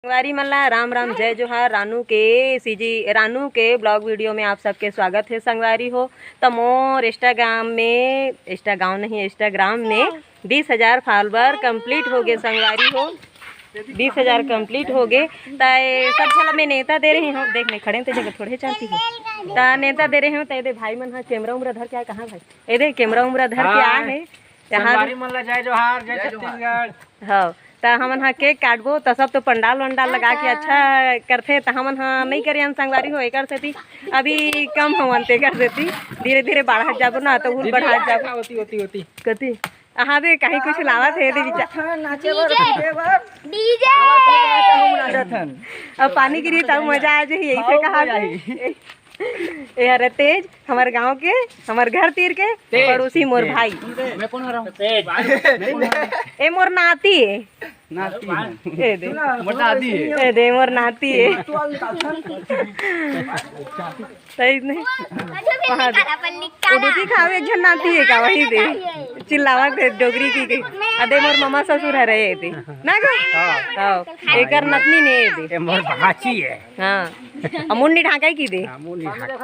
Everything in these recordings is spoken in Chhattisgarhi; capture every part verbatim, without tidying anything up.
संगवारी मन ला राम राम, जय जोहार। रानू के सीजी, रानू के ब्लॉग वीडियो में आप सबके स्वागत है संगवारी हो। त मोर इंस्टाग्राम में, इंस्टाग्राम नहीं, इंस्टाग्राम में बीस हजार फॉलोअर कंप्लीट हो गए संगवारी हो। बीस हजार कंप्लीट हो गए। त ए सब झला में नेता दे रहे हो, देख मैं खड़े ते जगह थोड़े चाहती हूँ। त नेता दे रहे हो, त ए दे भाई मन हा कैमरा उमरा धर के आए, कहाँ भाई? ए दे कैमरा उमरा धर के आए है। यहाँ संगवारी मन ला जय जोहार, जय छत्तीसगढ़। हाँ, त हमन हा केक काटबो, त सब तो पंडाल वंडाल लगा के अच्छा करथे, त हमन हा नहीं करे हन संगवारी हो, एकर सेती अभी कम हवन, तेकर सेती धीरे धीरे बढ़ात जाबो ना, त उहुन बढ़ात जाबो। होती, होती, होती। कति? हाँ दे, कहीं कुछ लावत है दे बिचा। हाँ, नाचे बर, DJ। नाचे बर। DJ। आवा, तुम नाचा, हम नाचत हन। अब पानी गिरी तब मजा आ जाही, ऐसे कहा दे। ए हरे तेज, हमर गांव के, हमर घर तीर के, तेज। पड़ोसी मोर भाई। मैं कौन हरा हूँ? तेज। ए मोर नाती है। नाती है। ए दे। मोटा दी है। ए दे मोर नाती है। सही नहीं। अच्छा, फिर वहाँ दे। निकाला, अपन निकाला। उडुकी खावे एक झन नाती है का, वही दे। चिल्लावा के डोगरी की के। अदे मोर ममा ससुर हरे दे। ना गो? हाँ। हाँ। एकर नतनी ने दे। ए मोर भाची है। हाँ। अमुन्नी ढाका की दे। हाँ, मुन्नी ढाका।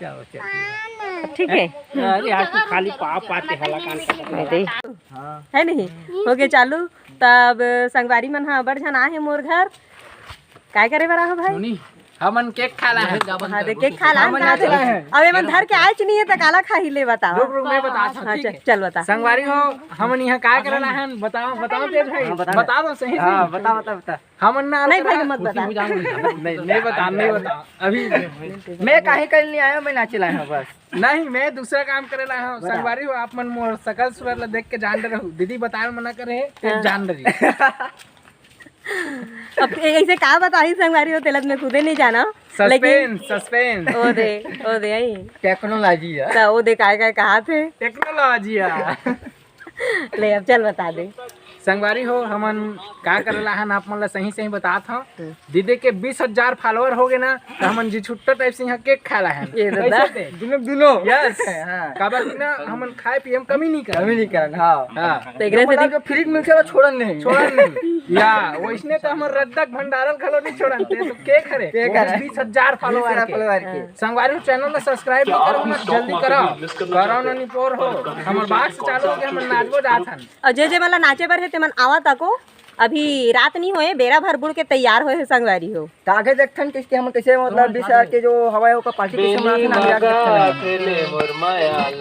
चलो, चलो। ठीक है। अरे यार, तू खाली पाव पाते हला कान पकड़। दे। हाँ। है नहीं? हो गए चालू। तब संगवारी मन हा बड़ झन आहे मोर घर। काय करे बर आहो भाई? नोनी, हमन केक खा ला है। हाँ, दे केक खा ला, हमन खा नाच ला है। अब एमन धर के आए च नहीं है, त काला खाही ले बताओ। रुक, रुक, मैं बताता हूँ, हाँ, ठीक चल, है? चल बता। संगवारी हो, हमन यहाँ काय करे ला है? बताओ, बताओ तेज भाई। हाँ, बता। बता दो सही से। हाँ, बता, बता, बता। हमन ना नहीं भाई, मत बता। नहीं, नहीं बता, नहीं बता। अभी मैं काहे कर नहीं आया, मैं नाचे लाया हूँ बस। नहीं, मैं दूसरा काम करे लाया हूँ। बता। संगवारी हो, आप मन मोर सकल सुरत ला देख के जान डरे हो। दीदी बताए मना करे, फिर हाँ। जान डरी। अब ए-, ऐसे का बताही संगवारी हो, तेला मैं खुदे नहीं जाना। सस्पेंस, लेकिन सस्पेंस। ओ दे, ओ दे आई। टेक्नोलॉजी है। त ओ दे काय काय कहा थे? टेक्नोलॉजी है। ले अब चल बता दे। संगवारी हो, हमन का करे ला हन, आप मन ला सही सही बतात हव। हम्म। दीदी के बीस हजार फॉलोअर हो गए ना, त हमन जी छुट्टा टाइप से यहाँ केक खा ला हन। ये तो कैसे दा। थे? दुनो, दुनो। यस। हाँ। काबर कि ना हमन खाए पिए में कमी नहीं करन। कमी नहीं करन, हाँ। हाँ। तो एकरे से मतलब जो फ्री में मिलथे, वो छोड़न नहीं। छोड़न नहीं। या, वैसने तो हमर रद्दा के भंडारण घलो नहीं छोड़न। ते तो केक हरे। केक हरे। बीस हजार फॉलोअर के। फॉलोअर के। संगवारी हो, चैनल ला सब्सक्राइब नहीं करो ना, जल्दी करो। करो ना निपोर हो। हमर बाग से चालू हो गए, हमन नाचबो जात हन। अउ जे जे मन ला नाचे बर हे, ते मन आवा तको। अभी रात नहीं होए, बेरा भर बुड़ के तैयार होए हे संगवारी हो। त आगे देखथन किसके हमन कैसे, मतलब, बीस हजार के जो हवा है, ओकर पार्टी कैसे मनाथन, आगे आगे देखथन।